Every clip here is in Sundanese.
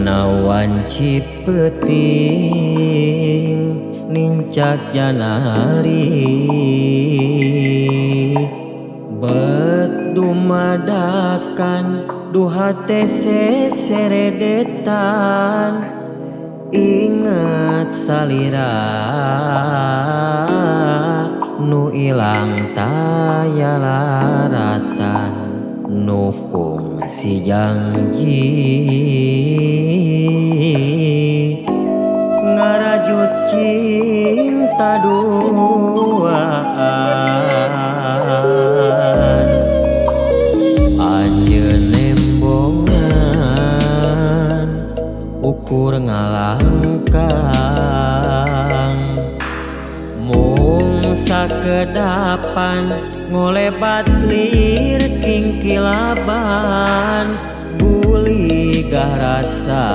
Dina wanci peuting nincak janari bet dumadakan duha teh seseredetan inget salira nu ilang taya laratan nu kungsi janji ngarajut cinta duaan anjeun nembongan ukur ngalangkang mung sakedapan ngolebat lir kingkilaban guligah rasa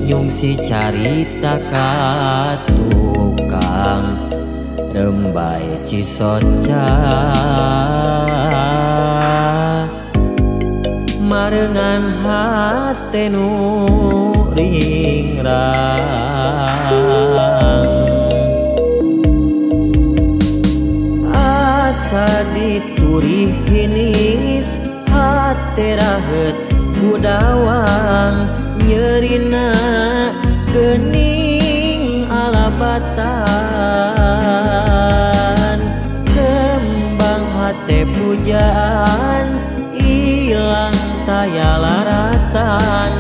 nyungsi carita ka tukang rembay cisoca marengan hate nu ringrang asa dituri hinis hate raheut budawang nyerina geuning alabatan kembang hate pujaan ilang taya laratan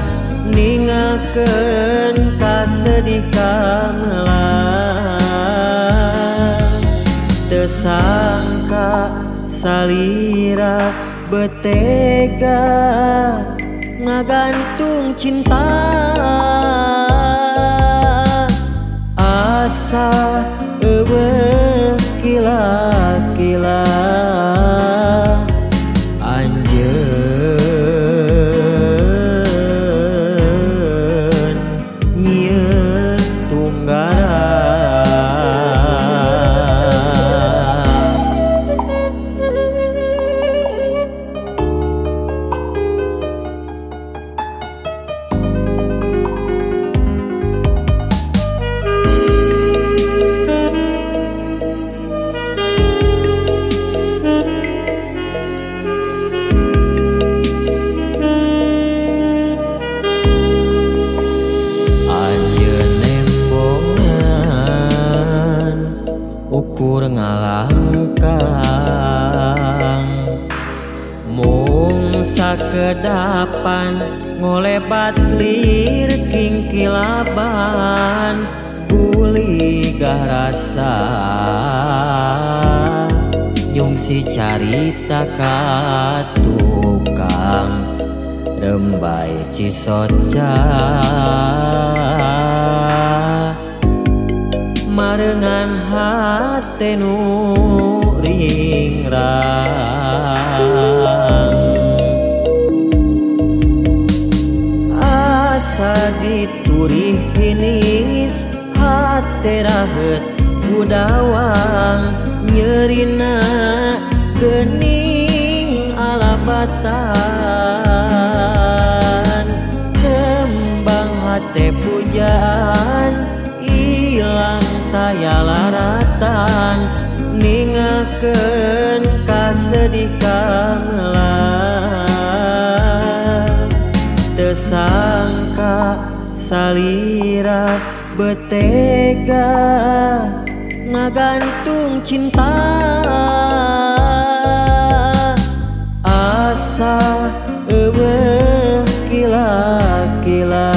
ningalkeun kasedih kamelang teu sangka salira betega ngagantung cinta asa eueuh kila-kila anjeun nyieun tunggara. Anjeun nembongan ukur ngalangkang mung sakedapan ngolebat lir kingkilaban guligah rasa nyungsi carita ka tukang rembay cisoca marengan hate nu ringrang asa dituri hinis hate raheut budawang nyerina geuning alabatan kembang hate pujaan ilang taya laratan ningalkeun kasedih kamelang teu sangka salira betega ngagantung cinta asa eueuh kila-kila.